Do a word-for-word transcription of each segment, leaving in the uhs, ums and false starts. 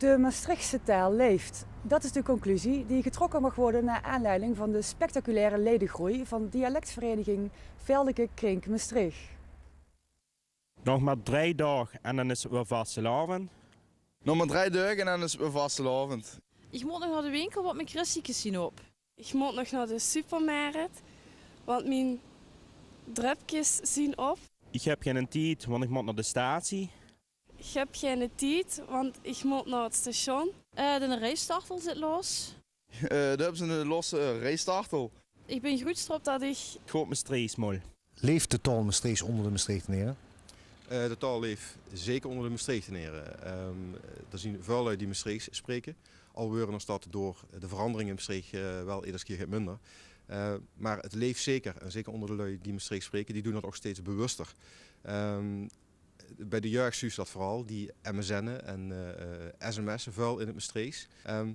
De Mestreechse taal leeft. Dat is de conclusie die getrokken mag worden naar aanleiding van de spectaculaire ledengroei van dialectvereniging Veldeke Krink Mestreech. Nog maar drei daog en dan is 't weer vastelaovend. Nog maar drei daog en dan is 't weer vastelaovend. Ich mót nog nao de winkel, want mien krissiekes zien op. Ich mót nog nao de supermarkt, want mien dröpkes zien op. Ich heb geine tied, want ich mót nao de statie. Ich heb geine tied, want ich mót nao 't station. Eh, de reistartel zit los. Eh, dao höbbe ze 'ne losse, eh, reistartel. Ich bin gruuts d'rop dat ich... Good Mestreechs mol. Leeft de taal Mestreechs onder de Mestreechtenere? Eh, de taal leeft zeker onder de Mestreechtenere. Ehm, d'r zien väöl lui die Mestreechs spreke. Al weure ós dat door de verandering in Mestreech, eh, wel eders kier get minder. Eh, maar 't leeft zeker, en zeker onder de lui die Mestreechs spreke, die doen dat ouch steeds bewuster. Ehm, bij de jeug zuus se dat veural, die M S N'en en, eh, eh, S M S'en, väöl in 't Mestreechs. Ehm,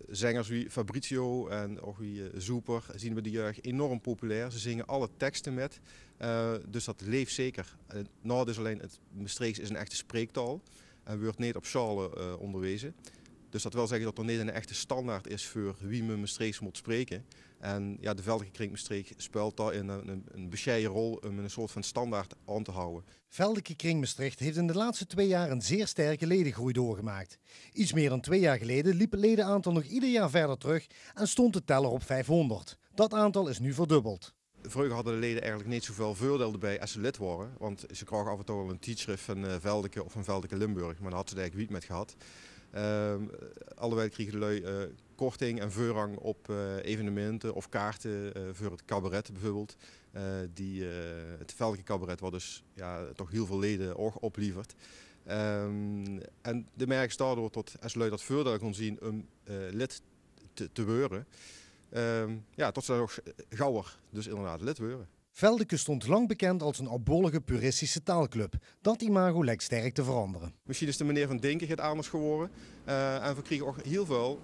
zengers wie Fabrizio en ouch wie, eh, Zoeper zien bij de jeug enorm populair. Ze zinge alle tekste mit. Eh, dus dat leeft zeker. Eh, 't naodeil is allein, 't Mestreechs is 'n echte spreektaal en weurt neet op sjaole, eh, óngerweze. Dus dat wil zègke dat d'r neet 'n echte standaard is veur wie me Mestreechs mót spreke. En jao, de Veldeke Krink Mestreech speult dao-in 'n, 'n, 'n besjeie rol um 'n soort van standaard aon te hawwe. Veldeke Krink Mestreech heeft in de laatste twee jaar een zeer sterke ledengroei doorgemaakt. Iets meer dan twee jaar geleden liep het ledenaantal nog ieder jaar verder terug en stond de teller op vijfhonderd. Dat aantal is nu verdubbeld. Vreuger hadde de lede eigelik neet zoväöl veurdeil d'rbij es ze lid waore, want ze kraoge aaf en toe wel 'n tiedsjrif van, eh, Veldeke of van Veldeke Limburg, maar dao hadde ze 't eigelik wied mit gehad. Ehm, allewijl kriege de lui, eh, korting en veurrang op, eh, evenemente of kaarte, eh, veur 't cabaret beveurbeeld. Eh, die, eh, 't Veldeke Cabaret, wat dus, jao, toch hiel väöl lede ouch oplievert. Ehm, en de merks daodoor tot es lui dat veurdeil kónne zien um, eh, lid te, te weure, ehm, jao, tot ze dan ouch gauwer dus inderdaad lid weure. Veldeke stond lang bekend als een oudbollige puristische taalclub. Dat imago lijkt sterk te veranderen. Misschien is de meneer van dinke get anders gewore. Eh, en veer kriege ouch hiel väöl,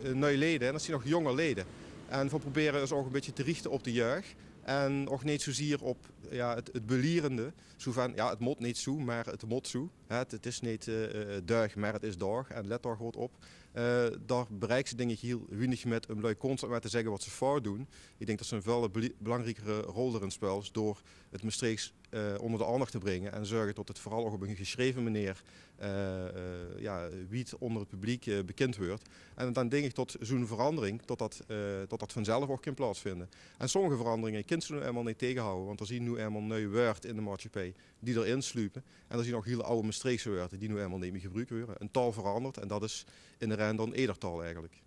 eh, nui lede. En dat zien ouch jónger lede. En veer probere us ouch 'n bietje te riechte op de jeug. En ouch neet zoezier op, jao, 't, 't belierende. Zoe van, jao, 't mót neet zoe, maar 't mót zoe. Hè, 't, 't is neet, eh, eh, deug, maar 't is daog. En let dao good op. Eh, dao bereiks se, dink ich, hiel wienig mit um lui constant maar te zègke wat ze fout doen. Ich dink tot se 'n väöl beli-, belangriekere rol d'rin speels door 't Mestreechs, eh, ónger de aandach te bringe en zörge tot 't veural ouch op 'n gesjreve meneer, eh, eh, jao, wied ónger 't publiek, eh, bekind weurt. En dan dink ich tot zoe'n verandering, tot dat, eh, tot dat vanzelf ouch kin plaatsvinde. En sommige veranderinge kins se noe einmaol neet tegehawwe, want d'r zien noe einmaol nui wäörd in de maatsjappij die d'rin sluipe. En d'r zien ouch hiel aw Mestreechse wäörd die noe einmaol neet mie gebruuk weure. 'n Taal verandert en dat is inherent aon eder taal eigelik.